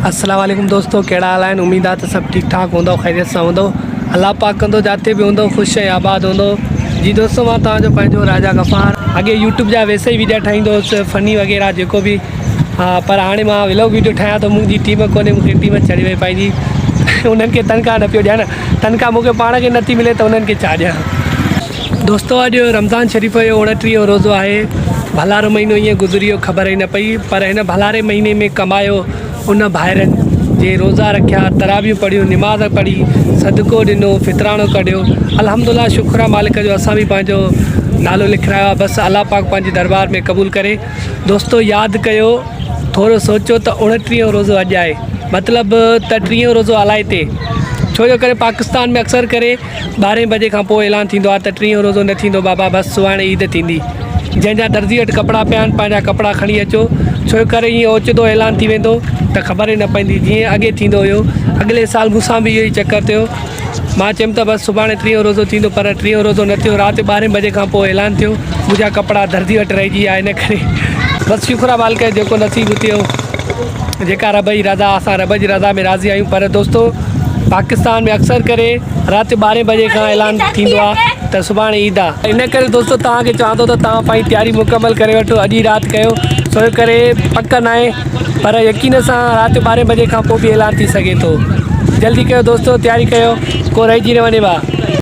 السلام عليڪم دوستو ڪهڙا حال آهن اميد آهي ته سڀ ٺيڪ ٺاڪ هوندو خيريت سان هوندو الله پاڪ ڪندو جاتي به هوندو خوش ۽ آباد هوندو جي دوستو مان توهان جو پنهنجو راجا غفار اڳي يوٽيوب جا ويسي ئي ويڊيا ٺاهيندو هوس فني وغيره جيڪو به ها پر هاڻي مان ولاگ ويڊيو ٺاهيان ٿو منهنجي ٽيم ڪونهي مونکي ٽيم چڙهي وئي پنهنجي انهن کي تنخواه نه پيو ڏيان نه تنخواه مونکي پاڻ کي نٿي ملي ته انهن کي ڇا ڏيان. دوستو اڄ رمضان شريف جو اوڻٽيهون روزو آهي. ڀلارو مهينو ائين گذري ويو خبر ئي نه پئي پر هن ڀلاري مهيني ۾ ڪمايو ان ڀائرن جي روزا رکيا تراويحون پڙهيون نماز پڙهي صدقو ڏنو فطراڻو ڪڍيو الحمدلله شڪر آ مالڪ جو اسان به پنهنجو نالو لکرايو آ بس الله پاڪ پنهنجي دربار ۾ قبول ڪري دوستو ياد ڪيو ٿورو سوچو ته اوڻٽيهون روزو اڄ آهي مطلب ته ٽيهون روزو الائي تي ڇو جو ڪري پاڪستان ۾ اڪثر ڪري ٻارهين بجي کان پوء اعلان ٿيندو آهي ته ٽيهون روزو نه ٿيندو بابا بس سڀاڻي عيد ٿيندي. جنهن جا درزي وٽ ڪپڙا پيا آهن پنهنجا ڪپڙا کڻي اچو ڇو ڪري ائين اوچتو اعلان ٿي ويندو ته خبر ئي نه پوندي جيئن اڳي ٿيندو هيو اڳلي سال مون سان به اهو ئي چڪر ٿيو مان چيم ته بس سڀاڻي ٽيهون روزو ٿيندو پر ٽيهون روزو نه ٿيو رات ٻارهين بجي کان پوء اعلان ٿيو منهنجا ڪپڙا درزي وٽ رهجي ويا ان ڪري بس شڪر آهي مالڪ جو جيڪو نصيب ٿيو. جيڪا رب جي رضا اسان رب جي رضا ۾ راضي آهيون پر دوستو پاڪستان ۾ اڪثر ڪري رات جو ٻارهين بجي کان اعلان ٿيندو آهي ته سڀاڻي عيد آهي ان ڪري دوستو توهان کي چوان ٿو ته توهان پنهنجي تياري مڪمل ڪري وٺو اڄ ئي رات ڪيو سو ڪري پڪ ناهي پر يقين سان رات جو ٻارهين بجي کان پوء به اعلان ٿي سگهي ٿو جلدي ڪيو دوستو تياري ڪيو ڪو رهجي نه وڃي ڀا.